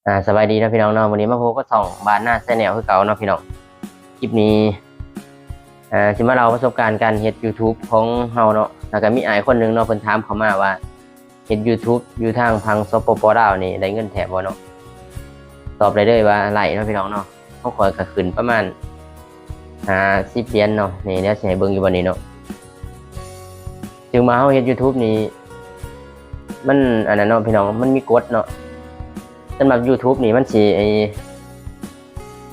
ອ່າ ສະບາຍດີເນາະພີ່ນ້ອງເນາະ, ມື້ນີ້ມາພົບກັບຊ່ອງບ້ານນາແຊນແນວຄືເກົ່າເນາະພີ່ນ້ອງ. ຄລິບນີ້ ອ່າ ຊິມາເລົ່າປະສົບການການເຮັດ YouTube ຂອງເຮົາເນາະ, ແລ້ວກໍມີອ້າຍຄົນໜຶ່ງເນາະ ເພິ່ນຖາມເຂົ້າມາວ່າ ເຮັດ YouTube ຢູ່ທາງຝັ່ງ ສປປ ລາວ ນີ້ໄດ້ເງິນແທ້ບໍ່ເນາະ? ຕອບໄດ້ເລີຍວ່າໄດ້ເນາະພີ່ນ້ອງເນາະ. ຂອງຂ້ອຍກໍຂຶ້ນປະມານ ຫ້າສິບຫຼຽນເນາະ, ນີ້ດຽວຊິໃຫ້ເບິ່ງຢູ່ບ່ອນນີ້ເນາະ. ເຊິ່ງວ່າເຮົາເຮັດ YouTube ນີ້ ມັນອັນນັ້ນເນາະພີ່ນ້ອງ, ມັນມີກົດເນາະ. ສຳລັບ YouTube ນີ້ມັນຊິ ໄອ້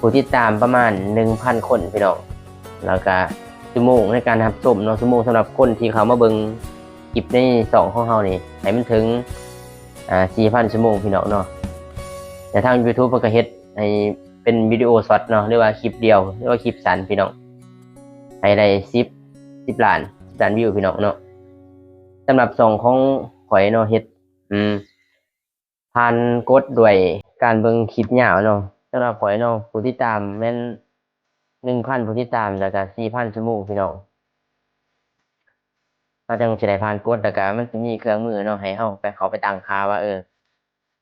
ຜູ້ຕິດຕາມປະມານໜຶ່ງພັນຄົນພີ່ນ້ອງ, ແລ້ວກະຊົ່ວໂມງໃນການຮັບຊົມເນາະ, ຊົ່ວໂມງສຳລັບຄົນທີ່ເຂົ້າມາເບິ່ງຄລິບໃນຊ່ອງຂອງເຮົານີ້ ໃຫ້ມັນເຖິງ ອ່າ ສີ່ພັນຊົ່ວໂມງພີ່ນ້ອງເນາະ. ແລະ ທາງ YouTube ເພິ່ນກໍເຮັດໃຫ້ເປັນວິດີໂອຊັອດເນາະ ຫຼືວ່າຄລິບດຽວ ຫຼືວ່າຄລິບສັ້ນພີ່ນ້ອງ, ໃຫ້ໄດ້ສິບ ສິບລ້ານ ສິບລ້ານວິວພີ່ນ້ອງເນາະ. ສຳລັບຊ່ອງຂອງຂ້ອຍເນາະ ເຮັດ ອືມ ຜ່ານກົດດ້ວຍການເບິ່ງຄລິບຍາວເນາະ. ສຳລັບຂ້ອຍເນາະ ຜູ້ຕິດຕາມແມ່ນໜຶ່ງພັນຜູ້ຕິດຕາມ ແລ້ວກະສີ່ພັນຊົ່ວໂມງພີ່ນ້ອງ, ເຮົາຈັ່ງຊິໄດ້ຜ່ານກົດ. ແລ້ວກະມັນຊິມີເຄື່ອງມືເນາະ ໃຫ້ເຮົາໄປ ເຂົ້າໄປຕັ້ງຄ່າວ່າ ເອີ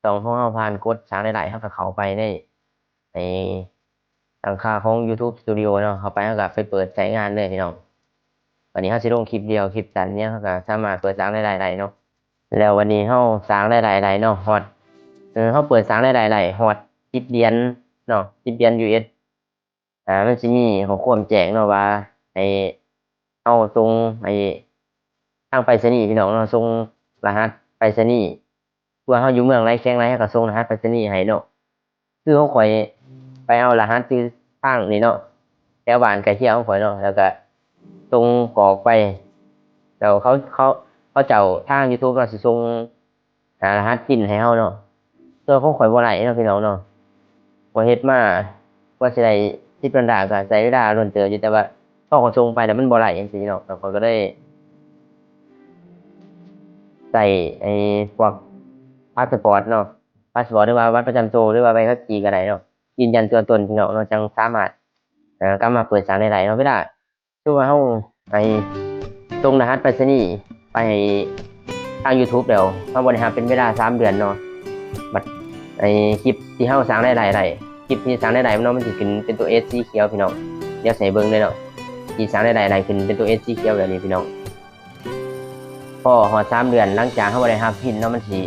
ຊ່ອງຂອງເຮົາຜ່ານກົດສ້າງລາຍໄດ້, ເຮົາກໍເຂົ້າໄປໃນ ໃນຕັ້ງຄ່າຂອງ YouTube Studio ເນາະ, ເຂົ້າໄປເຮົາກໍໄປເປີດໃຊ້ງານເລີຍພີ່ນ້ອງ. ບັດນີ້ເຮົາຊິລົງຄລິບດຽວ ຄລິບສັ້ນຫຍັງ ເຮົາກໍສາມາດເປີດສ້າງລາຍໄດ້ໄດ້ເນາະ. ແລ້ວບັດນີ້ເຮົາສ້າງລາຍໄດ້ໄດ້ເນາະ ຮອດ ເອີ ເຮົາເປີດສ້າງລາຍໄດ້ໄດ້ຮອດສິບຫຼຽນເນາະ ສິບຫຼຽນ ຢູເອສ ອ່າ ມັນຊິມີຂໍ້ຄວາມແຈ້ງເນາະວ່າໃຫ້ເຮົາສົ່ງ ໃຫ້ທາງໄປສະນີພີ່ນ້ອງເນາະ, ສົ່ງລະຫັດໄປສະນີ ວ່າເຮົາຢູ່ເມືອງໃດແຂວງໃດ ເຮົາກໍສົ່ງລະຫັດໄປສະນີໃຫ້ເນາະ. ຄືຂອງຂ້ອຍໄປເອົາລະຫັດຊື່ທາງນີ້ເນາະ ແຖວບ້ານໃກ້ຄຽງຂອງຂ້ອຍເນາະ, ແລ້ວກໍສົ່ງກອກໄປ ແລ້ວເຂົາ ເຂົາ ເຂົາເຈົ້າທາງ YouTube ເນາະ ຊິສົ່ງ ອາ ລະຫັດ PIN ໃຫ້ເຮົາເນາະ. ສ່ວນຂອງຂ້ອຍບໍ່ໄດ້ເນາະພີ່ນ້ອງເນາະ, ຂ້ອຍເຮັດມາກວ່າຊິໄດ້ສິບດອນລາ ກໍໃຊ້ເວລາດົນເຕີບຢູ່, ແຕ່ວ່າພໍຂ້ອຍສົ່ງໄປແລ້ວມັນບໍ່ໄດ້ຈັ່ງຊີ້ເນາະ, ແລ້ວຂ້ອຍກໍເລີຍໃຊ້ໄອ້ພວກພາສປອດເນາະ, ພາສປອດ ຫຼືວ່າບັດປະຈຳໂຕ ຫຼືວ່າໃບຂັບຂີ່ກໍໄດ້ເນາະ, ຢືນຢັນຕົວຕົນພີ່ນ້ອງເນາະ, ຈັ່ງສາມາດ ເອີ ກັບມາເປີດສ້າງລາຍໄດ້ເນາະ. ເວລາ ສົມມຸດວ່າເຮົາໄປສົ່ງລະຫັດໄປສະນີໄປທາງ YouTube ແລ້ວ ເຮົາບໍ່ໄດ້ຮັບເປັນເວລາສາມເດືອນເນາະ, ບັດໄອ້ຄລິບທີ່ເຮົາສ້າງລາຍໄດ້ໄດ້ ຄລິບທີ່ສ້າງລາຍໄດ້ເນາະ ມັນຊິຂຶ້ນເປັນຕົວ S ສີຂຽວພີ່ນ້ອງ. ດຽວໃຫ້ເບິ່ງເລີຍເນາະ, ທີ່ສ້າງລາຍໄດ້ໄດ້ຂຶ້ນເປັນຕົວ S ສີຂຽວແບບນີ້ພີ່ນ້ອງ. ພໍຮອດສາມເດືອນ ຫຼັງຈາກເຮົາບໍ່ໄດ້ຮັບ PIN ເນາະ, ມັນຊິ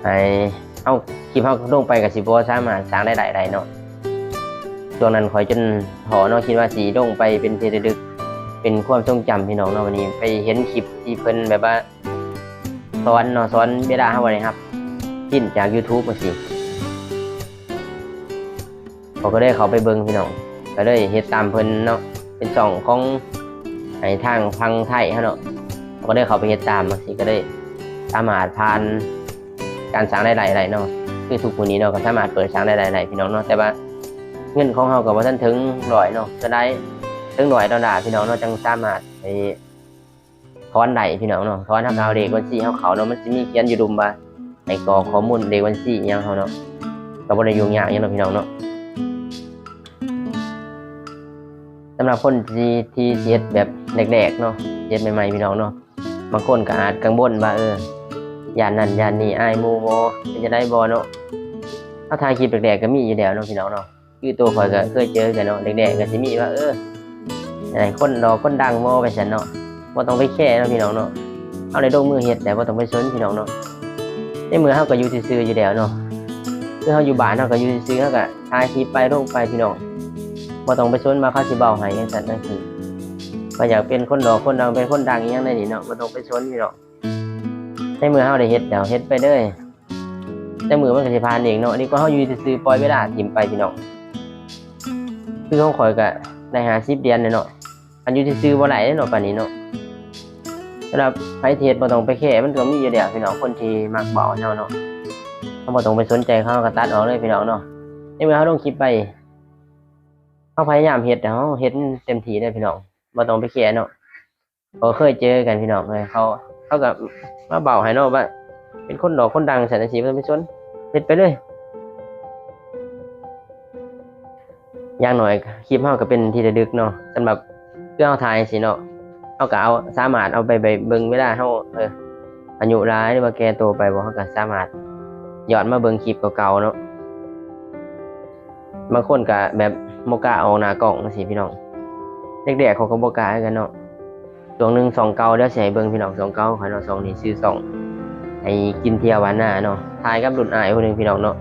ໃຫ້ເຮົາ ຄລິບເຮົາລົງໄປກໍຊິບໍ່ສາມາດສ້າງລາຍໄດ້ໄດ້ເນາະ. ຊ່ວງນັ້ນຂ້ອຍຈົນທໍ້ເນາະ, ຄິດວ່າຊິລົງໄປເປັນທີ່ລະລຶກ ເປັນຄວາມຊົງຈຳພີ່ນ້ອງເນາະ. ວັນນີ້ໄປເຫັນຄລິບທີ່ເພິ່ນແບບວ່າສອນເນາະ, ສອນເວລາເຮົາບໍ່ໄດ້ຮັບ PIN ຈາກ YouTube ຈັ່ງຊີ້, ເຮົາກໍເລີຍເຂົ້າໄປເບິ່ງພີ່ນ້ອງ, ກໍເລີຍເຮັດຕາມເພິ່ນເນາະ. ເປັນຊ່ອງຂອງ ໃຫ້ທາງຝັ່ງໄທເຮົາເນາະ, ເຮົາກໍເລີຍເຂົ້າໄປເຮັດຕາມ ຈັ່ງຊີ້ກໍເລີຍສາມາດຜ່ານການສ້າງລາຍໄດ້ໄດ້ເນາະ. ຄືທຸກມື້ນີ້ເນາະ ກໍສາມາດເປີດສ້າງລາຍໄດ້ໄດ້ພີ່ນ້ອງເນາະ, ແຕ່ວ່າເງິນຂອງເຮົາກໍບໍ່ທັນເຖິງຮ້ອຍເນາະ, ສ່ວນຫຼາຍເຖິງຮ້ອຍດອນລາພີ່ນ້ອງເນາະ, ຈັ່ງສາມາດໄປຖອນໄດ້ພີ່ນ້ອງເນາະ. ຖອນ ເຮົາກໍເອົາເລກບັນຊີເຮົາເຂົ້າເນາະ, ມັນຊິມີຂຽນຢູ່ລຸ່ມວ່າໃຫ້ກອກຂໍ້ມູນເລກບັນຊີອີ່ຫຍັງເຮົາເນາະ, ກໍບໍ່ໄດ້ຫຍຸ້ງຍາກຫຍັງເນາະພີ່ນ້ອງເນາະ. ສຳລັບຄົນທີ່ ທີ່ເຮັດແບບແລກໆເນາະ, ເຮັດໃໝ່ໆ ພີ່ນ້ອງເນາະ, ບາງຄົນກໍອາດກັງວົນວ່າ ເອີ ຢ້ານນັ້ນຢ້ານນີ້, ອາຍໝູ່ບໍ່, ເປັນຈັ່ງໃດບໍ່ເນາະ. ເຮົາຖ່າຍຄລິບແລກໆກໍມີຢູ່ແລ້ວເນາະ ພີ່ນ້ອງເນາະ, ຄືໂຕຂ້ອຍກໍເຄີຍເຈີກັນເນາະ, ແລກໆກໍຊິມີວ່າ ເອີ ໃຫ້ຄົນຫຼໍ່ຄົນດັງບໍ່ ໄປຊັ້ນເນາະ. ບໍ່ຕ້ອງໄປແຄເນາະ ພີ່ນ້ອງເນາະ, ເຮົາໄດ້ລົງມືເຮັດແລ້ວ ບໍ່ຕ້ອງໄປສົນ ພີ່ນ້ອງເນາະ. ໃນເມື່ອເຮົາກໍຢູ່ຊື່ໆຢູ່ແລ້ວເນາະ, ຄືເຮົາຢູ່ບ້ານເຮົາກໍຢູ່ຊື່ໆ, ເຮົາກໍຖ່າຍຄລິບໄປລົງໄປ ພີ່ນ້ອງ, ບໍ່ຕ້ອງໄປສົນວ່າເຂົາຊິເວົ້າໃຫ້ຈັ່ງຊັ້ນຈັ່ງຊີ້, ວ່າຢາກເປັນຄົນຫຼໍ່ຄົນດັງ ເປັນຄົນດັງອີ່ຫຍັງໃນນີ້ເນາະ, ບໍ່ຕ້ອງໄປສົນ ພີ່ນ້ອງ. ໃນເມື່ອເຮົາໄດ້ເຮັດແລ້ວ ເຮັດໄປເລີຍ, ຈັກມື້ມັນກໍຊິຜ່ານເອງເນາະ, ດີກວ່າເຮົາຢູ່ຊື່ໆ ປ່ອຍເວລາຖິ້ມໄປ ພີ່ນ້ອງ. ຄືຂອງຂ້ອຍກໍໄດ້ຫ້າສິບຫຼຽນແລ້ວເນາະ, ອັນຢູ່ຊື່ໆບໍ່ໄດ້ເດ້ເນາະ ປານນີ້ເນາະ. ສຳລັບໃຜທີ່ເຮັດ ບໍ່ຕ້ອງໄປແຄ, ມັນກໍມີຢູ່ແລ້ວ ພີ່ນ້ອງ, ຄົນທີ່ມັກເວົ້າໃຫ້ເຮົາເນາະ, ເຮົາບໍ່ຕ້ອງໄປສົນໃຈເຂົາ, ເຮົາກໍຕັດອອກເລີຍ ພີ່ນ້ອງເນາະ. ໃນເມື່ອເຮົາລົງຄລິບໄປ ເຮົາພະຍາຍາມເຮັດ, ເຮົາເຮັດເຕັມທີ່ເລີຍ ພີ່ນ້ອງ, ບໍ່ຕ້ອງໄປແຄເນາະ. ກໍເຄີຍເຈີກັນ ພີ່ນ້ອງເອີຍ, ເຂົາ ເຂົາກໍມາເວົ້າໃຫ້ເນາະ ວ່າເປັນຄົນຫຼໍ່ຄົນດັງ ຊັ້ນຈັ່ງຊີ້, ບໍ່ຕ້ອງໄປສົນ, ເຮັດໄປເລີຍ. ຢ່າງໜ້ອຍຄລິບເຮົາກໍເປັນທີ່ລະລຶກເນາະ, ສຳລັບຄືເຮົາຖ່າຍຈັ່ງຊີ້ເນາະ, ເຮົາກໍເອົາ ສາມາດເອົາໄປ ໄປເບິ່ງເວລາເຮົາ ເອີ ອາຍຸຫຼາຍ ຫຼືວ່າແກ່ໂຕໄປບໍ່, ເຮົາກໍສາມາດ ຍ້ອນມາເບິ່ງຄລິບເກົ່າໆເນາະ. ບາງຄົນກໍແບບບໍ່ກ້າອອກໜ້າກ້ອງຈັ່ງຊີ້ພີ່ນ້ອງ. ແລກໆຂ້ອຍກໍບໍ່ກ້າຄືກັນເນາະ. ຊ່ວງໜຶ່ງຊ່ອງເກົ່າ ດຽວຊິໃຫ້ເບິ່ງພີ່ນ້ອງ, ຊ່ອງເກົ່າຂ້ອຍເນາະ. ຊ່ອງນີ້ຊື່ຊ່ອງ ໄອ້ກິນທ່ຽວບ້ານນາເນາະ, ຖ່າຍກັບລຸ້ນອ້າຍຜູ້ໜຶ່ງພີ່ນ້ອງເນາະ,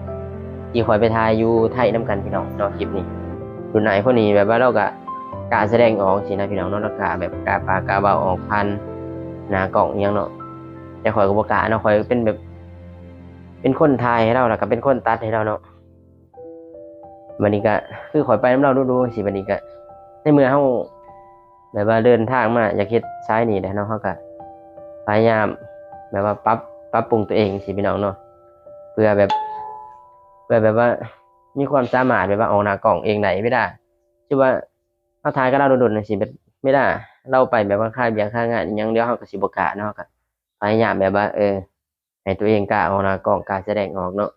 ທີ່ຂ້ອຍໄປຖ່າຍຢູ່ໄທນຳກັນພີ່ນ້ອງເນາະ. ຄລິບນີ້ລຸ້ນອ້າຍຜູ້ນີ້ແບບວ່າລາວກໍກ້າສະແດງອອກຊີ້ນະພີ່ນ້ອງເນາະ, ລາວກ້າແບບກ້າປາກກ້າເວົ້າອອກຜ່ານໜ້າກ້ອງອີ່ຫຍັງເນາະ. ແຕ່ຂ້ອຍກໍບໍ່ກ້າເນາະ, ຂ້ອຍເປັນແບບ ເປັນຄົນຖ່າຍໃຫ້ລາວ ແລ້ວກໍເປັນຄົນຕັດໃຫ້ລາວເນາະ. ບັດນີ້ກໍຄືຂ້ອຍໄປນຳລາວດູໆ ຈັ່ງຊີ້, ບັດນີ້ກໍໃນເມື່ອເຮົາແບບວ່າເດີນທາງມາຢາກເຮັດສາຍນີ້ແຫຼະເນາະ, ເຮົາກໍພະຍາຍາມແບບວ່າປັບ ປັບປຸງຕົວເອງຊີ້ພີ່ນ້ອງເນາະ, ເພື່ອແບບ ເພື່ອແບບວ່າມີຄວາມສາມາດແບບວ່າອອກໜ້າກ້ອງເອງໄດ້. ເວລາ ຄືວ່າເຮົາຖ່າຍກັບລາວດົນໆ ຈັ່ງຊີ້ ແບບເວລາລາວໄປແບບວ່າຄາວຽກຄາວງານອີ່ຫຍັງ ດຽວເຮົາກໍຊິບໍ່ກ້າເນາະ, ເຮົາກໍພະຍາຍາມແບບວ່າ ເອີ ໃຫ້ຕົວເອງກ້າອອກໜ້າກ້ອງ ກ້າສະແດງອອກເນາະ.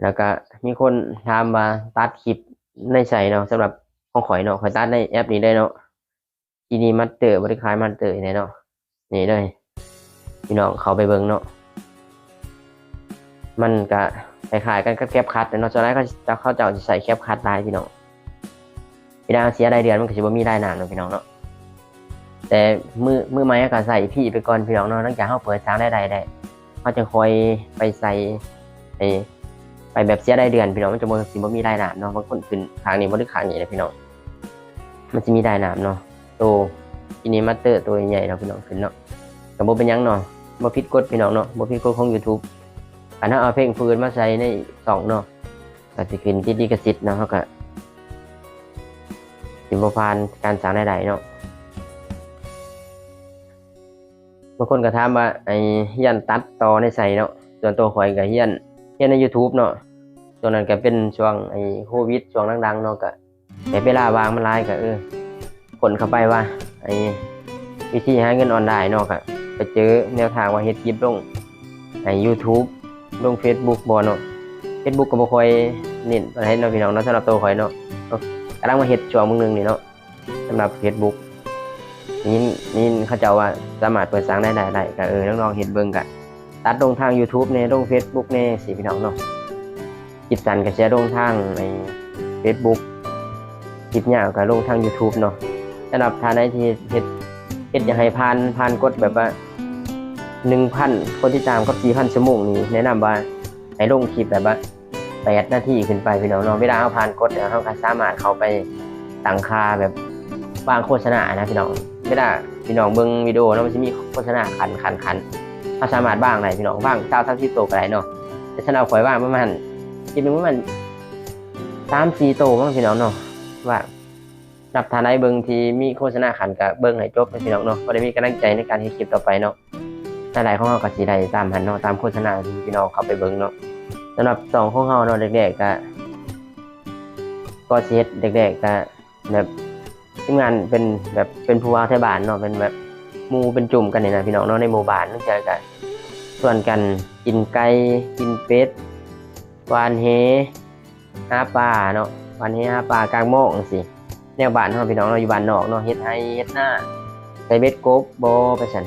ແລ້ວກະມີຄົນຖາມວ່າຕັດຄລິບໃນໃສເນາະ, ສຳລັບຂອງຂ້ອຍເນາະ ຂ້ອຍຕັດໃນແອັບນີ້ເລີຍເນາະ, KineMaster ບໍລິຂາຍ Master ນີ້ເນາະ. ນີ້ເລີຍ ພີ່ນ້ອງເຂົ້າໄປເບິ່ງເນາະ, ມັນກະຄ້າຍໆກັນກັບ CapCut ເນາະ. ສ່ວນຫຼາຍເຂົາ ເຂົາເຈົ້າຊິໃຊ້ CapCut ຫຼາຍພີ່ນ້ອງ. ເວລາເຮົາເສຍລາຍເດືອນ ມັນກໍຊິບໍ່ມີລາຍນ້ຳເນາະ ພີ່ນ້ອງເນາະ. ແຕ່ມື້ ມື້ໃໝ່ເຮົາກໍໃຊ້ຟຣີໄປກ່ອນ ພີ່ນ້ອງເນາະ, ຫຼັງຈາກເຮົາເປີດສ້າງລາຍໄດ້ແລ້ວ ເຮົາຈະຄ່ອຍໄປໃສ່ ໄປ ໄປແບບເສຍລາຍເດືອນ ພີ່ນ້ອງ, ມັນຈະບໍ່ ຊິບໍ່ມີລາຍນ້ຳເນາະ. ບາງຄົນຂຶ້ນຂ້າງນີ້ບໍ່ ຫຼື ຂ້າງນີ້ແຫຼະ ພີ່ນ້ອງ, ມັນຊິມີລາຍນ້ຳເນາະ. ໂຕ KineMaster ໂຕໃຫຍ່ໆເນາະ ພີ່ນ້ອງ, ຂຶ້ນເນາະ, ກໍບໍ່ເປັນຫຍັງເນາະ, ບໍ່ຜິດກົດ ພີ່ນ້ອງເນາະ, ບໍ່ຜິດກົດຂອງ YouTube. ຄັນເຮົາເອົາເພງຜູ້ອື່ນມາໃສ່ໃນຊ່ອງເນາະ ກໍຊິຂຶ້ນຕິດລິຂະສິດເນາະ, ເຮົາກໍຊິບໍ່ຜ່ານການສ້າງລາຍໄດ້ເນາະ. ບາງຄົນກໍຖາມວ່າ ໄອ້ ຮຽນຕັດຕໍ່ໃນໃສເນາະ, ສ່ວນຕົວຂ້ອຍກໍຮຽນ ຮຽນໃນ YouTube ເນາະ. ຊ່ວງນັ້ນກໍເປັນຊ່ວງໄອ້ໂຄວິດ ຊ່ວງດັງໆເນາະ, ກໍແບບເວລາວ່າງມັນຫຼາຍ ກໍ ເອີ ຄົ້ນເຂົ້າໄປວ່າ ໄອ້ ວິທີຫາເງິນອອນລາຍເນາະ, ກໍໄປເຈີແນວທາງວ່າເຮັດຄລິບລົງ ໃນ YouTube ລົງ Facebook ບໍ່ເນາະ. Facebook ກໍບໍ່ຄ່ອຍເນັ້ນປານໃດເນາະ ພີ່ນ້ອງເນາະ, ສຳລັບໂຕຂ້ອຍເນາະ ກໍກຳລັງມາເຮັດຊ່ວງເບິ່ງໜຶ່ງນີ້ເນາະ. ສຳລັບ Facebook ໄດ້ຍິນ ໄດ້ຍິນເຂົາເຈົ້າວ່າສາມາດເປີດສ້າງລາຍໄດ້ໄດ້ ກໍ ເອີ ລອງເຮັດເບິ່ງ, ກໍຕັດລົງທາງ YouTube ແດ່ ລົງ Facebook ແດ່ ຊີ້ ພີ່ນ້ອງເນາະ. ຄລິບສັ້ນກໍຊິລົງທາງ Facebook, ຄລິບຍາວກໍລົງທາງ YouTube ເນາະ. ສຳລັບທ່ານໃດທີ່ເຮັດ ເຮັດຢາກໃຫ້ຜ່ານ ຜ່ານກົດແບບວ່າ ໜຶ່ງພັນຄົນຕິດຕາມກັບ ສີ່ພັນຊົ່ວໂມງນີ້ ແນະນຳວ່າໃຫ້ລົງຄລິບແບບວ່າ ແປດນາທີຂຶ້ນໄປ ພີ່ນ້ອງເນາະ. ເວລາເຮົາຜ່ານກົດແລ້ວ ເຮົາກໍສາມາດເຂົ້າໄປຕັ້ງຄ່າແບບວາງໂຄສະນານະ ພີ່ນ້ອງ. ເວລາພີ່ນ້ອງເບິ່ງວິດີໂອເນາະ ມັນຊິມີໂຄສະນາຂັ້ນໆໆ ເຮົາສາມາດວາງໄດ້ ພີ່ນ້ອງ, ວາງຊາວ ສາມສິບໂຕກໍໄດ້ເນາະ. ແຕ່ສຳລັບຂ້ອຍວາງປະມານ ຄລິບໜຶ່ງປະມານ ສາມສີ່ໂຕມັ້ງ ພີ່ນ້ອງເນາະ, ວ່າ ສຳລັບທ່ານໃດເບິ່ງທີ່ມີໂຄສະນາຂັ້ນກໍເບິ່ງໃຫ້ຈົບເນາະ ພີ່ນ້ອງເນາະ, ພໍໄດ້ມີກຳລັງໃຈໃນການເຮັດຄລິບຕໍ່ໄປເນາະ. ລາຍໄດ້ຂອງເຮົາກໍຊິໄດ້ຕາມຫັ້ນເນາະ, ຕາມໂຄສະນາທີ່ພີ່ນ້ອງເຂົ້າໄປເບິ່ງເນາະ. ສຳລັບຊ່ອງຂອງເຮົາເນາະ ແລກໆກໍ ກໍຊິເຮັດ ແລກໆກໍແບບທີມງານເປັນແບບເປັນຜູ້ບ່າວໄທບ້ານເນາະ, ເປັນແບບໝູ່ເປັນຈຸ້ມກັນນີ້ນະ ພີ່ນ້ອງເນາະ, ໃນໝູ່ບ້ານ ລາງເທື່ອກໍຊວນກັນກິນໄກ່ ກິນເປັດ ຫວ່ານແຫ ຫາປາເນາະ, ຫວ່ານແຫຫາປາກາງມອງຈັ່ງຊີ້. ແນວບ້ານເຮົາ ພີ່ນ້ອງເນາະ, ຢູ່ບ້ານນອກເນາະ, ເຮັດໄຮ່ເຮັດນາ, ໃສ່ເບັດກົບບໍ່ ໄປຊັ້ນ,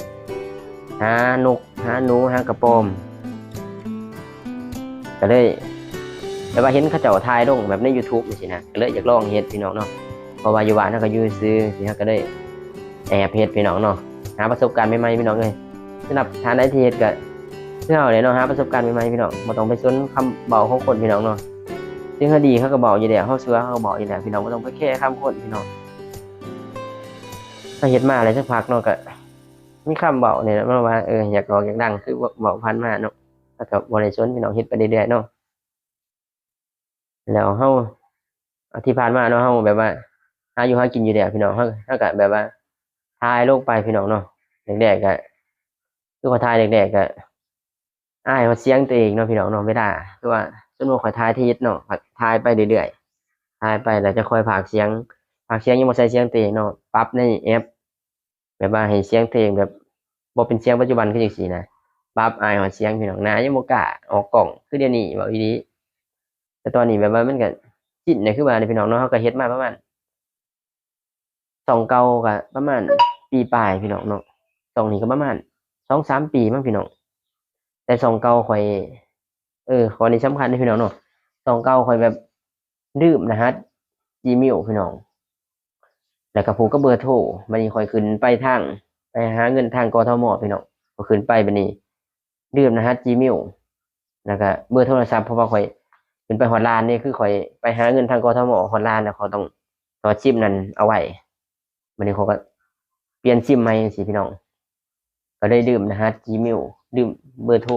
ຫານົກ ຫາໜູ ຫາກະປອມ. ກໍເລີຍແບບວ່າເຫັນເຂົາເຈົ້າຖ່າຍລົງແບບໃນ YouTube ຈັ່ງຊີ້ນະ, ກໍເລີຍຢາກລອງເຮັດ ພີ່ນ້ອງເນາະ. ເພາະວ່າຢູ່ບ້ານເຮົາກໍຢູ່ຊື່ໆ, ເຮົາກໍເລີຍແອບເຮັດ ພີ່ນ້ອງເນາະ, ຫາປະສົບການໃໝ່ໆ ພີ່ນ້ອງເອີຍ. ສຳລັບທ່ານໃດທີ່ເຮັດກໍຄືເຮົາແຫຼະເນາະ, ຫາປະສົບການໃໝ່ໆ ພີ່ນ້ອງ, ບໍ່ຕ້ອງໄປສົນຄຳເວົ້າຂອງຄົນ ພີ່ນ້ອງເນາະ. ເຖິງເຮົາດີເຮົາກໍເວົ້າຢູ່ແລ້ວ, ເຮົາຊົ່ວເຮົາກໍເວົ້າຢູ່ແລ້ວ ພີ່ນ້ອງ, ບໍ່ຕ້ອງໄປແຄຄຳຄົນ ພີ່ນ້ອງ. ເຮົາເຮັດມາໄດ້ສັກພັກເນາະ ກໍມີຄຳເວົ້ານີ້ແຫຼະ ມາວ່າ ເອີ ຢາກອອກຢາກດັງ ຄືເວົ້າຜ່ານມາເນາະ, ເຮົາກໍບໍ່ໄດ້ສົນ ພີ່ນ້ອງ, ເຮັດໄປເລື້ອຍໆເນາະ. ແລ້ວເຮົາ ທີ່ຜ່ານມາເນາະ ເຮົາແບບວ່າຫາຢູ່ຫາກິນຢູ່ແລ້ວ ພີ່ນ້ອງ, ເຮົາ ເຮົາກໍແບບວ່າຖ່າຍລົງໄປ ພີ່ນ້ອງເນາະ. ແລກໆກໍ ຄືວ່າຖ່າຍແລກໆກໍ ອາຍຮອດສຽງຕົວເອງເນາະ ພີ່ນ້ອງເນາະ. ເວລາຄືວ່າສົມມຸດຂ້ອຍຖ່າຍທຳອິດເນາະ, ຖ່າຍໄປເລື້ອຍໆ, ຖ່າຍໄປແລ້ວຈະຄ່ອຍພາກສຽງ, ພາກສຽງຍັງບໍ່ໃສ່ສຽງຕົວເອງເນາະ, ປັບໃນແອັບ ແບບວ່າໃຫ້ສຽງຕົວເອງແບບບໍ່ເປັນສຽງປັດຈຸບັນຄືຈັ່ງຊີ້ນະ, ປັບອາຍຮອດສຽງ ພີ່ນ້ອງ, ໜ້າຍັງບໍ່ກ້າອອກກ້ອງຄືດຽວນີ້ ເວົ້າອີ່ຫຼີ. ແຕ່ຕອນນີ້ແບບວ່າມັນກໍຊິນແລ້ວ ຄືວ່ານີ້ ພີ່ນ້ອງເນາະ, ເຮົາກໍເຮັດມາປະມານ ຊ່ອງເກົ່າກໍປະມານປີປາຍ ພີ່ນ້ອງເນາະ, ຊ່ອງນີ້ກໍປະມານສອງສາມປີມັ້ງ ພີ່ນ້ອງ. ແຕ່ຊ່ອງເກົ່າຂ້ອຍ ເອີ ຂໍ້ນີ້ສຳຄັນເດ້ພີ່ນ້ອງເນາະ. ຊ່ອງເກົ່າຂ້ອຍແບບລືມລະຫັດ Gmail ພີ່ນ້ອງ ແລ້ວກໍຜູກກັບເບີໂທ. ບັດນີ້ຂ້ອຍຂຶ້ນໄປທາງ ໄປຫາເງິນທາງ ກທມ ພີ່ນ້ອງ. ກໍຂຶ້ນໄປ ບັດນີ້ລືມລະຫັດ Gmail ແລ້ວກໍເບີໂທລະສັບ ເພາະວ່າຂ້ອຍຂຶ້ນໄປຮອດລານເດ້. ຄືຂ້ອຍໄປຫາເງິນທາງ ກທມ ຮອດລານແລ້ວ ເຂົາຕ້ອງຖອດຊິມນັ້ນເອົາໄວ້. ບັດນີ້ຂ້ອຍກໍປ່ຽນຊິມໃໝ່ຈັ່ງຊີ້ພີ່ນ້ອງ ກໍເລີຍລືມລະຫັດ Gmail ລືມເບີໂທ.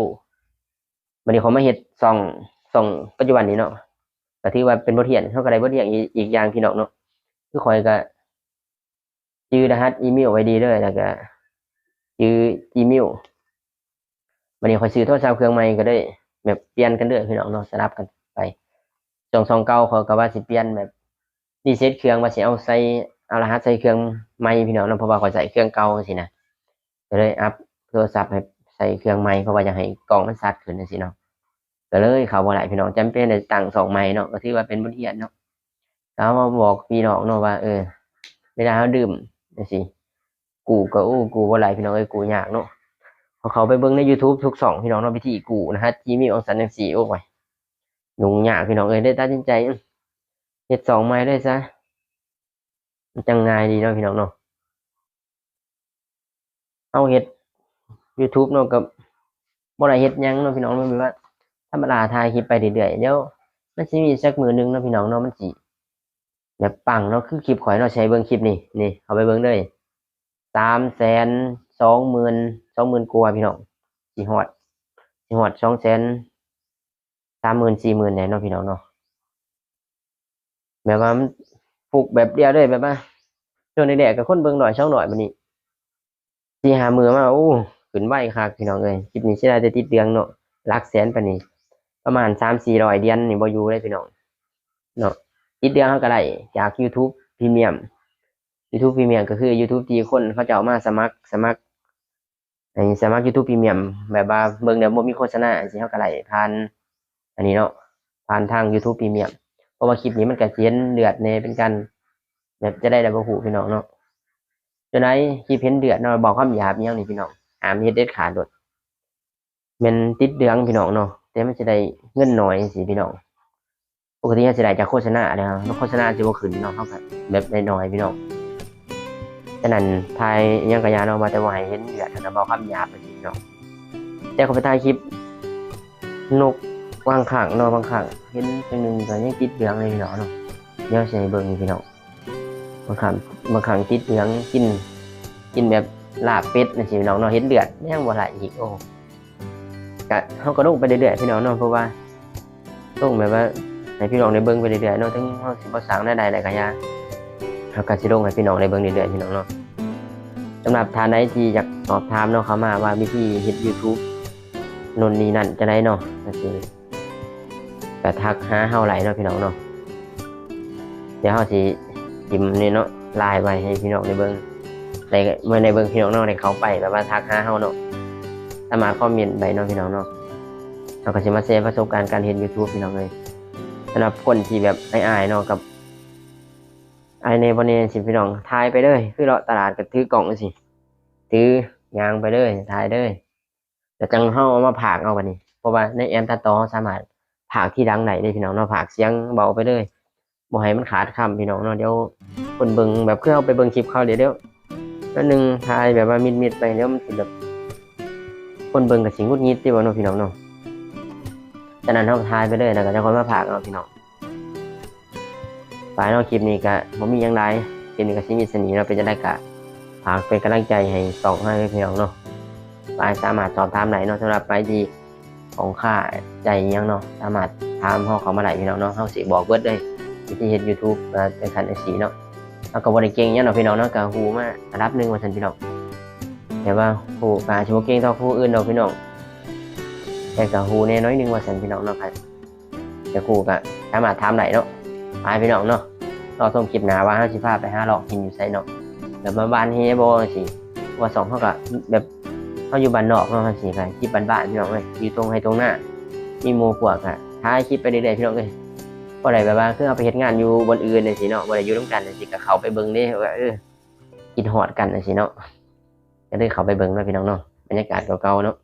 ບັດນີ້ຂ້ອຍມາເຮັດຊ່ອງ ຊ່ອງປັດຈຸບັນນີ້ເນາະ ກໍຖືວ່າເປັນບົດຮຽນ ເຮົາກໍໄດ້ບົດຮຽນອີກ ອີກຢ່າງພີ່ນ້ອງເນາະ. ຄືຂ້ອຍກໍຈື່ລະຫັດອີເມວໄວ້ດີເລີຍ ແລ້ວກໍຈື່ Gmail. ບັດນີ້ຂ້ອຍຊື້ໂທລະສັບເຄື່ອງໃໝ່ ກໍເລີຍແບບປ່ຽນກັນເລີຍພີ່ນ້ອງເນາະ ສະຫຼັບກັນໄປ. ຊ່ອງ ຊ່ອງເກົ່າຂ້ອຍກໍວ່າຊິປ່ຽນແບບຣີເຊັດເຄື່ອງ ວ່າຊິເອົາໃສ່ ເອົາລະຫັດໃສ່ເຄື່ອງໃໝ່ພີ່ນ້ອງເນາະ ເພາະວ່າຂ້ອຍໃຊ້ເຄື່ອງເກົ່າຈັ່ງຊີ້ນະ. ກໍເລີຍອັບໂທລະສັບໃຫ້ໃສ່ເຄື່ອງໃໝ່ ເພາະວ່າຢາກໃຫ້ກ້ອງມັນຊັດຂຶ້ນຈັ່ງຊີ້ເນາະ. ກໍເລີຍເຂົ້າບໍ່ໄດ້ພີ່ນ້ອງ ຈຳເປັນໄດ້ຕັ້ງຊ່ອງໃໝ່ເນາະ. ກໍຖືວ່າເປັນບົດຮຽນເນາະ ກໍເອົາມາບອກພີ່ນ້ອງເນາະວ່າ ເອີ ເວລາເຮົາລືມຈັ່ງຊີ້ ກູ້ກໍ ໂອ້ ກູ້ບໍ່ໄດ້ພີ່ນ້ອງເອີຍ ກູ້ຍາກເນາະ. ເຮົາເຂົ້າໄປເບິ່ງໃນ YouTube ທຸກຊ່ອງພີ່ນ້ອງເນາະ ວິທີກູ້ລະຫັດ Gmail ຈັ່ງຊັ້ນຈັ່ງຊີ້ ໂອ້ຍ ຫຍຸ້ງຍາກພີ່ນ້ອງເອີຍ. ເລີຍຕັດສິນໃຈເຮັດຊ່ອງໃໝ່ເລີຍຊະ ມັນຈັ່ງງ່າຍດີເນາະພີ່ນ້ອງເນາະ. ເຮົາເຮັດ YouTube ເນາະ ກໍບໍ່ໄດ້ເຮັດຫຍັງເນາະພີ່ນ້ອງເນາະ ແບບວ່າທຳມະດາ ຖ່າຍຄລິບໄປເລື້ອຍໆ ດຽວມັນຊິມີສັກມື້ໜຶ່ງເນາະພີ່ນ້ອງເນາະ ມັນຊິແບບປັງເນາະ. ຄືຄລິບຂ້ອຍເນາະ ຊິໃຫ້ເບິ່ງຄລິບນີ້ ນີ້ ເຂົ້າໄປເບິ່ງເລີຍ ສາມແສນສອງໝື່ນ ສອງໝື່ນກວ່າພີ່ນ້ອງ ຊິຮອດ ຊິຮອດສອງແສນ ສາມໝື່ນ ສີ່ໝື່ນແດ່ເນາະພີ່ນ້ອງເນາະ. ແບບວ່າມັນຟຸກແບບດຽວເລີຍ ແບບວ່າຊ່ວງແລກໆກໍຄົນເບິ່ງໜ້ອຍສອງໜ້ອຍ ບັດນີ້ສີ່ຫ້າມື້ມາ ໂອ້ ຂຶ້ນໄວຄັກພີ່ນ້ອງເອີຍ. ຄລິບນີ້ເສຍດາຍແຕ່ຕິດເຫຼືອງເນາະ ຫຼັກແສນປານນີ້ ປະມານສາມສີ່ຮ້ອຍຫຼຽນນີ້ບໍ່ຢູ່ເດ້ພີ່ນ້ອງເນາະ. ຕິດເຫຼືອງເຮົາກໍໄດ້ຈາກ YouTube Premium YouTube Premium ກໍຄື YouTube ທີ່ຄົນເຂົາເຈົ້າມາສະໝັກ ສະໝັກ ໃຫ້ສະໝັກ YouTube Premium ແບບວ່າເບິ່ງແລ້ວບໍ່ມີໂຄສະນາຈັ່ງຊີ້ ເຮົາກໍໄດ້ຜ່ານອັນນີ້ເນາະ ຜ່ານທາງ YouTube Premium ເພາະວ່າຄລິບນີ້ມັນກໍຊິເຫັນເລືອດແດ່ ເປັນການແບບຈະໄດ້ ໄດ້ບໍ່ຮູ້ພີ່ນ້ອງເນາະ. ຈະໄດ້ຄລິບເຫັນເລືອດເນາະ ເວົ້າຄຳຫຍາບອີ່ຫຍັງນີ້ພີ່ນ້ອງ ຫ້າມເຮັດເດັດຂາດໂລດ. ແມ່ນຕິດເຫຼືອງພີ່ນ້ອງເນາະ ແຕ່ມັນຊິໄດ້ເງິນໜ້ອຍຈັ່ງຊີ້ພີ່ນ້ອງ. ປົກກະຕິເຮົາຊິໄດ້ຈາກໂຄສະນາແລ້ວ ໂຄສະນາຊິບໍ່ຂຶ້ນເນາະ ເຮົາກໍແບບໄດ້ໜ້ອຍພີ່ນ້ອງ. ສະນັ້ນຖ່າຍອີ່ຫຍັງກໍຢ່າເນາະ ວ່າແຕ່ບໍ່ໃຫ້ເຫັນເລືອດ ແລ້ວກໍເວົ້າຄຳຫຍາບຈັ່ງຊີ້ເນາະ. ແຕ່ຂ້ອຍໄປຖ່າຍຄລິບນົກບາງຄັ້ງເນາະ ບາງຄັ້ງເຫັນຈັ່ງໜຶ່ງກໍຍັງຕິດເຫຼືອງເລີຍພີ່ນ້ອງເນາະ. ດຽວຊິໃຫ້ເບິ່ງພີ່ນ້ອງ ບາງຄັ້ງ ບາງຄັ້ງຕິດເຫຼືອງ ກິນ ກິນແບບລາບເປັດຈັ່ງຊີ້ພີ່ນ້ອງເນາະ ເຫັນເລືອດຍັງບໍ່ໄດ້ອີກ ໂອ້. ກະ ເຮົາກໍລົງໄປເລື້ອຍໆພີ່ນ້ອງເນາະ ເພາະວ່າລົງແບບວ່າໃຫ້ພີ່ນ້ອງໄດ້ເບິ່ງໄປເລື້ອຍໆເນາະ ເຖິງເຮົາຊິບໍ່ສ້າງລາຍໄດ້ຫຼາຍກໍຢ່າ ເຮົາກໍຊິລົງໃຫ້ພີ່ນ້ອງໄດ້ເບິ່ງເລື້ອຍໆພີ່ນ້ອງເນາະ. ສຳລັບທ່ານໃດທີ່ຢາກສອບຖາມເນາະ ເຂົ້າມາວ່າວິທີເຮັດ YouTube ໂນ່ນນີ້ນັ້ນຈັ່ງໃດເນາະ ກໍຄື ກໍທັກຫາເຮົາໄດ້ເນາະພີ່ນ້ອງເນາະ. ດຽວເຮົາຊິຖິ້ມນີ້ເນາະ ລາຍໄວ້ໃຫ້ພີ່ນ້ອງໄດ້ເບິ່ງ ໄດ້ ເມື່ອໄດ້ເບິ່ງ ພີ່ນ້ອງເນາະ ໄດ້ເຂົ້າໄປແບບວ່າທັກຫາເຮົາເນາະ ສາມາດຄອມເມັນໄດ້ເນາະພີ່ນ້ອງເນາະ. ເຮົາກໍຊິມາແຊປະສົບການການເຮັດ YouTube ພີ່ນ້ອງເອີຍ. ສຳລັບຄົນທີ່ແບບອາຍໆເນາະ ກັບອາຍແດ່ບໍ່ແດ່ຈັ່ງຊີ້ ພີ່ນ້ອງ ຖ່າຍໄປເລີຍ ຄືເລາະຕະຫຼາດກໍຖືກ້ອງຈັ່ງຊີ້ ຖືຍ່າງໄປເລີຍ ຖ່າຍເລີຍ ແລ້ວຈັ່ງເຮົາເອົາມາພາກເອົາບັດນີ້ ເພາະວ່າໃນແອບຕັດຕໍ່ເຮົາສາມາດພາກທີຫຼັງໄດ້ເດ້ພີ່ນ້ອງເນາະ ພາກສຽງເບົາໄປເລີຍ ບໍ່ໃຫ້ມັນຂາດຄຳພີ່ນ້ອງເນາະ. ດຽວຄົນເບິ່ງແບບ ຄືເຮົາໄປເບິ່ງຄລິບເຂົາເດ ດຽວໜ້ອຍໜຶ່ງຖ່າຍແບບວ່າມິດໆໄປ ດຽວມັນຊິແບບ ຄົນເບິ່ງກໍຊິຫງຸດຫງິດຕິບໍ່ເນາະພີ່ນ້ອງເນາະ. ສະນັ້ນເຮົາຖ່າຍໄປເລີຍ ແລ້ວກໍຈັ່ງຄ່ອຍມາພາກເນາະພີ່ນ້ອງ. ໄປເນາະ ຄລິບນີ້ກະບໍ່ມີຫຍັງຫຼາຍ ຄລິບນີ້ກະຊິມີສ່ຳນີ້ເນາະ. ເປັນຈັ່ງໃດກະຝາກເປັນກຳລັງໃຈໃຫ້ຊ່ອງເຮົາເດີພີ່ນ້ອງເນາະ. ໄປສາມາດສອບຖາມໄດ້ເນາະ ສຳລັບໃຜທີ່ຂ້ອງຄາໃຈອີ່ຫຍັງເນາະ ສາມາດຖາມເຮົາເຂົ້າມາໄດ້ພີ່ນ້ອງເນາະ. ເຮົາຊິບອກເບິດເລີຍ ວິທີເຮັດ YouTube ວ່າຈັ່ງຊັ້ນຈັ່ງຊີ້ເນາະ. ເຮົາກໍບໍ່ໄດ້ເກັ່ງຫຍັງດອກພີ່ນ້ອງເນາະ ກໍຮູ້ມາລະດັບໜຶ່ງວ່າຊັ້ນພີ່ນ້ອງ. ແຕ່ວ່າຮູ້ກໍອາດຊິບໍ່ເກັ່ງເທົ່າຜູ້ອື່ນດອກພີ່ນ້ອງ ແຕ່ກໍຮູ້ແດ່ໜ້ອຍໜຶ່ງວ່າຊັ້ນພີ່ນ້ອງເນາະ. ຢາກຮູ້ກໍສາມາດຖາມໄດ້ເນາະ ໄປພີ່ນ້ອງເນາະ. ລໍຊົມຄລິບໜ້າວ່າເຮົາຊິພາໄປຫາເລາະກິນຢູ່ໃສເນາະ ແບບວ່າບ້ານແຮບໍ່ຈັ່ງຊີ້. ເພາະວ່າຊ່ອງເຮົາກໍແບບ ເຮົາຢູ່ບ້ານນອກເນາະ ເຮົາຊິໄປຄລິບບ້ານໆ ພີ່ນ້ອງເອີຍ ຢູ່ທົ່ງໄຮ່ທົ່ງນາ ມີໝູ່ພວກກໍຖ່າຍຄລິບໄປເລື້ອຍໆ ພີ່ນ້ອງເອີຍ. ບໍ່ໄດ້ແບບວ່າຄືເຮົາໄປເຮັດງານຢູ່ບ່ອນອື່ນຈັ່ງຊີ້ເນາະ ບໍ່ໄດ້ຢູ່ນຳກັນຈັ່ງຊີ້ ກໍເຂົ້າໄປເບິ່ງເດ້ວ່າ ເອີ ຄິດຮອດກັນຈັ່ງຊີ້ເນາະ. ກໍເລີຍເຂົ້າໄປເບິ່ງເນາະ ພີ່ນ້ອງເນາະ ບັນຍາກາດເກົ່າໆເນາະ.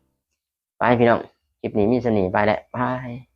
ໄປພີ່ນ້ອງ ຄລິບນີ້ມີສ່ຳນີ້ ໄປແລ້ວ ບາຍ.